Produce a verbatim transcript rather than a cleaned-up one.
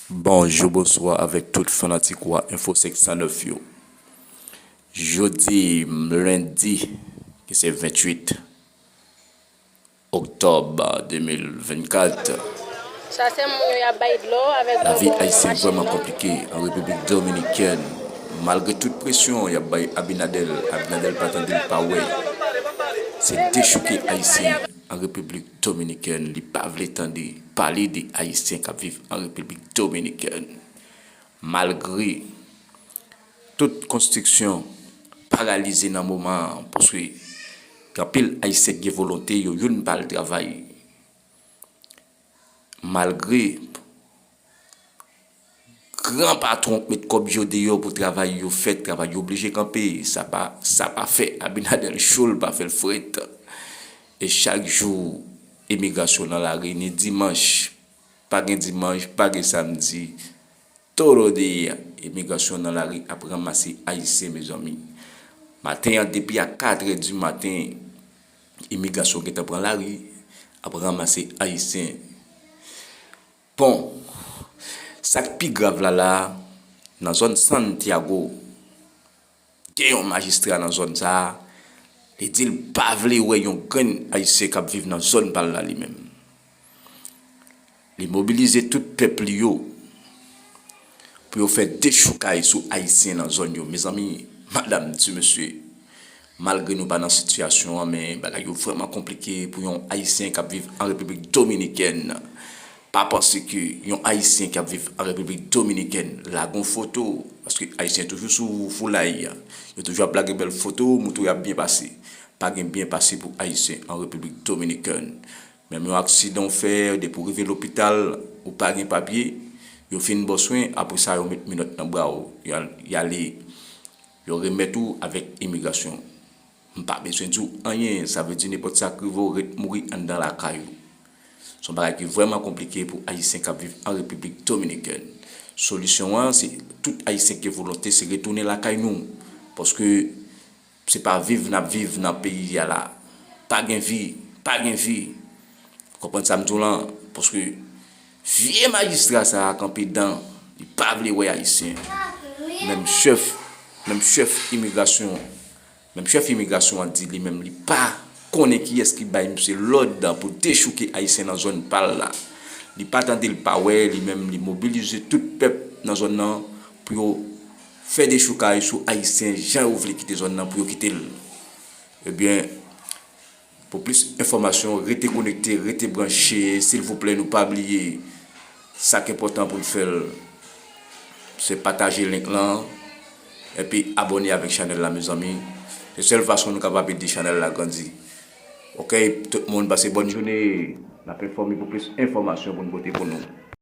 Bonjou, bonswa avèk tout fanatik Wa Enfo senk san nèf yo. Jodi, m, lendi, ki se venntuit oktòb de mil vennkat. Sa se moun yo y ap bay dlo avèk bonbon nan machin nan. Lavi ayisyen vrèman konplike an Repiblik Dominikèn. Malgre tout presyon y ap bay Abinader, Abinader pa tande, l pa wè. Se dechouke ayisyen an Repiblik Dominikèn, li pa vle tande pale de ayisyen k ap viv an Repiblik Dominikèn. Malgre tout konstriksyon paralize nan moman an, paske gen anpil ayisyen ki gen volonte, yo youn pa al travay. Malgre gran patwon k met kòb yo deyò pou travay yo fèt, travay yo oblije kanpe, sa pa, sa pa fè Abinader cho, l pa fè l frèt. E chak jou, imigrasyon nan lari, ni dimanch, pa gen dimanch, pa gen samdi. Todo dia, imigrasyon nan lari ap ranmase ayisyen, mezanmi. Maten an, depi a katrè di maten, imigrasyon gentan pran lari, ap ranmase ayisyen. Bon, sa k pi grav la la, nan zòn Santiago, gen yon majistra nan zòn sa a, li di l pa vle wè yon grenn ayisyen k ap viv nan zòn pa l la li menm. Li mobilize tout pèp li yo pou yo fè dechoukay sou ayisyen nan zòn yo. Mezanmi, madanm, ti mesye, malgre nou pa nan sitiyasyon an, men bagay yo vrèman konplike pou yon ayisyen k ap viv an Repiblik Dominikèn. Pa panse ke yon ayisyen k ap viv an Repiblik Dominikèn lage yon foto, paske ayisyen toujou sou foulay, yo toujou ap lage bèl foto, montre y ap byen pase. Pa gen byen pase pou ayisyen an Repiblik Dominikèn. Menm yon aksidan w fè, depi w rive lopital, ou pa gen papye, yo fin ba w swen, apre sa yo met menòt nan bra w, y al-, y ale, yo remèt ou avèk imigrasyon. M pa bezwen di w anyen, sa vle di nenpòt sa k rive w, ret mouri anndan lakay ou. Se yon bagay ki vrèman konplike pou ayisyen k ap viv an Repiblik Dominikèn. Solisyon an, se tout ayisyen ki gen volonte, se retounen lakay nou. Paske se pa viv n ap viv nan peyi a la. Pa gen vi, pa gen vi. Ou konprann sa m di w lan? Paske vye majistra sa a kanpe dan, li pa vle wè ayisyen. Menm chèf, menm chèf imigrasyon, menm chèf imigrasyon an di li menm li pa konnen kiyès ki bay misye lòd pou dechouke ayisyen nan zòn pa l la. Li pa tande, l pa wè, li menm li mobilize tout pèp nan zòn nan pou yo fè dechoukay sou ayisyen jan yo vle kite zòn nan pou yo kite l. Ebyen, pou plis enfòmasyon, rete konekte, rete branche, silvouplè, nou pa bliye, sa k enpòtan pou n fè l, se pataje link lan, epi abòne avèk chanèl la, mezanmi. Se sèl fason nou kapab ede chanèl la grandi. Oke, tout moun pase bòn jounen, n ap enfòme pou plis enfòmasyon pou n pote pou nou.